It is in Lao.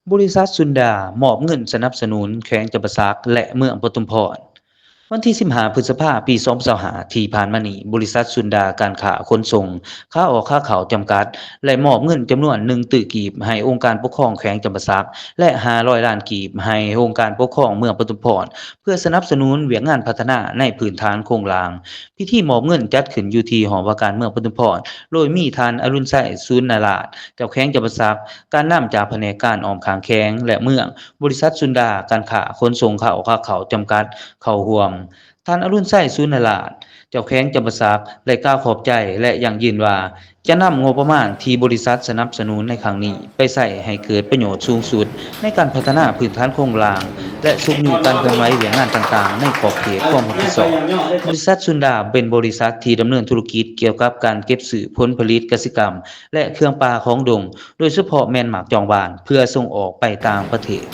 ບໍລິສັດຊຸນດາ ມອບເງິນສະໜັບສະໜູນແຂວງຈຳປາສັກ ແລະ ເມືອງປະທຸມພອນ. ວັນທີສິບຫ້າ ພຶດສະພາ ປີສອງພັນຊາວຫ້າ ທີ່ຜ່ານມານີ້, ບໍລິສັດຊຸນດາ ການຄ້າຂົນສົ່ງ ຂາອອກຂາເຂົ້າ ຈຳກັດ ໄດ້ມອບເງິນຈຳນວນໜຶ່ງຕື້ກີບ ໃຫ້ອົງການປົກຄອງແຂວງຈຳປາສັກ ແລະ ຫ້າຮ້ອຍລ້ານກີບ ໃຫ້ອົງການປົກຄອງເມືອງປະທຸມພອນ ເພື່ອສະໜັບສະໜູນວຽກງານພັດທະນາໃນພື້ນຖານໂຄງລ່າງ. ພິທີມອບເງິນຈັດຂຶ້ນຢູ່ທີ່ຫໍວ່າການເມືອງປະທຸມພອນ, ໂດຍມີທ່ານ ອະລຸນໄຊ ສູນນະລາດ ເຈົ້າແຂວງຈຳປາສັກ, ການນຳຈາກພະແນກການອ້ອມຂ້າງແຂວງ ແລະ ເມືອງ, ບໍລິສັດຊຸນດາ ການຄ້າຂົນສົ່ງ ຂາອອກຂາເຂົ້າ ຈຳກັດ ເຂົ້າຮ່ວມ. ທ່ານ ອະລຸນໄຊ ສູນນະລາດ ເຈົ້າແຂວງຈຳປາສັກ ໄດ້ກ່າວຂອບໃຈ ແລະ ຢັ້ງຢືນວ່າ ຈະນຳງົບປະມານທີ່ບໍລິສັດສະໜັບສະໜູນໃນຄັ້ງນີ້ ໄປໃຊ້ໃຫ້ເກີດປະໂຫຍດສູງສຸດໃນການພັດທະນາພື້ນຖານໂຄງລ່າງ ແລະ ຊຸກຍູ້ການເຄື່ອນໄຫວວຽກງານຕ່າງໆໃນຂອບເຂດຄວາມຮັບຜິດຊອບ. ບໍລິສັດຊຸນດາ ເປັນບໍລິສັດທີ່ດຳເນີນທຸລະກິດກ່ຽວກັບການເກັບຊື້ຜົນຜະລິດກະສິກຳ ແລະ ເຄື່ອງປ່າຂອງດົງ, ໂດຍສະເພາະແມ່ນໝາກຈອງຫວ່ານ ເພື່ອສົ່ງອອກໄປຕ່າງປະເທດ.